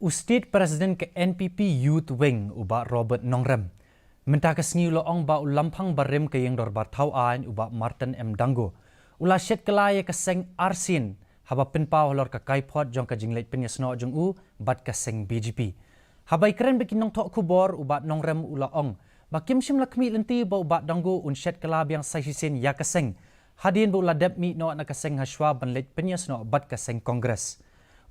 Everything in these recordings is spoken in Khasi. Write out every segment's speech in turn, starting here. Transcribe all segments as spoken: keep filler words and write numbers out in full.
U State President ka N P P Youth Wing, u Bah Robert Nongrem, mynta ka sngi u la ong ba u Lamphang Barim ka Ïing Dorbar Thaw Aiñ, u Bah Martin M Dango, u la shet kylla ïa ka seng arsien haba pynpaw halor ka kaiphod jong ka jingleit pynïasnoh jong u bad ka seng B J P. Haba ïakren bad ki nongthoh khubor, u Bah Nongrem u la ong ba kim shym la khmih lynti ba u Bah Dango un shet kylla biang sa shisien ïa ka seng, hadien ba u la dep mih noh na ka seng hashwa ban leit pynïasnoh bad ka seng Congress.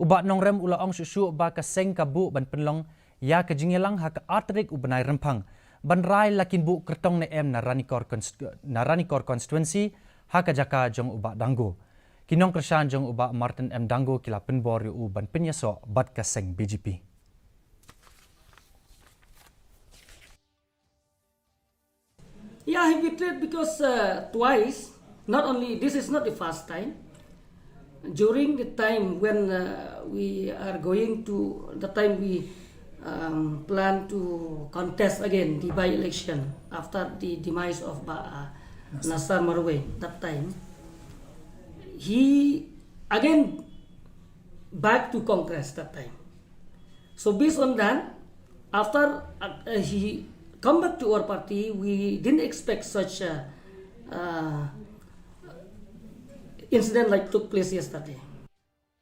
U Bah Nongrem u la ong shuh shuh ba ka seng ka buh ban pynlong ïa ka jingïalang ha ka artylli u bnai Rymphang, ban rai la kin buh kyrtong ne em na Ranikor const-, na Ranikor constituency ha ka jaka jong u Bah Dango. Ki nongkyrshan jong u Bah Martin M Dango ki la pynbor ïa u ban pynïasoh bad ka seng B J P. Yeah, he betrayed because, uh, twice, not only, this is not the first time. During the time when, uh, we are going to, the time we, um, plan to contest again the by-election after the demise of Bah, uh, Nasar Marwei, that time, he again back to Congress that time. So based on that, after, uh, uh, he come back to our party, we didn't expect such a, uh, incident like took place yesterday.